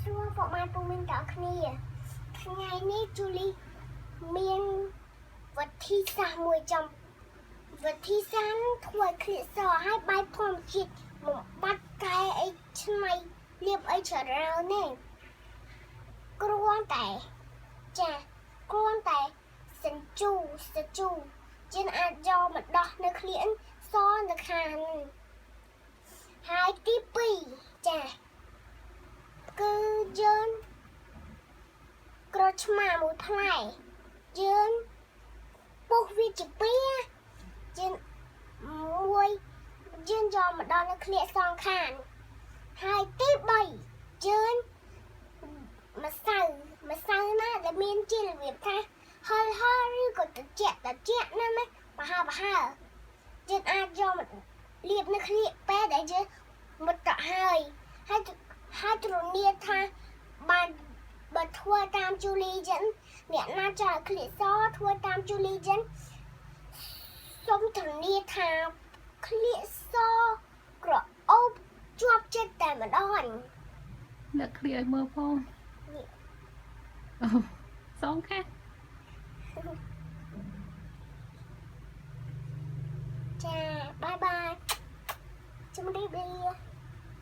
សួរពុកម៉ែពូមីងទាំងអស់គ្នាថ្ងៃនេះជូលីមានវិធីសាស្ត្រមួយចំវិធីសាស្ត្រហ្នឹងធ្វើឲ្យក្លៀកសហើយបែបធម្មជាតិបំបាត់កែអីឆ្នៃលាបអីច្រើនទេគ្រាន់តែចាគ្រាន់តែសិនជូសជូជាងអាចយកមកដោះនៅក្លៀកសនៅខាងហ្នឹងហើយទី2ចា គឺយើងក្រូចឆ្មាមួយផ្លែយើងពុះវាជាពីរយើងមួយយើងយកមកដល់នៅក្លៀកសងខាងហើយទី3យើងម្សៅម្សៅណាដែលមានជារបៀបថាហឹរហឹរឬក៏ត្រជាក់ត្រជាក់ណាណាប្រហើប្រហើយើងអាចយកមកលាបនៅក្លៀកពេលដែលយើងមុតទៅហើយហើយ ហើយទ្រនាថាបានបើធ្វើតាមជូលីចឹងអ្នកណាចង់ឲ្យក្លៀកសធ្វើតាមជូលីចឹងសូមធានាថាក្លៀកសក្រអូបជាប់ចិត្តតែម្ដង លាក់ក្លៀកឲ្យមើលផង នេះ អូសងខា ចា bye bye ជម្រាបលា។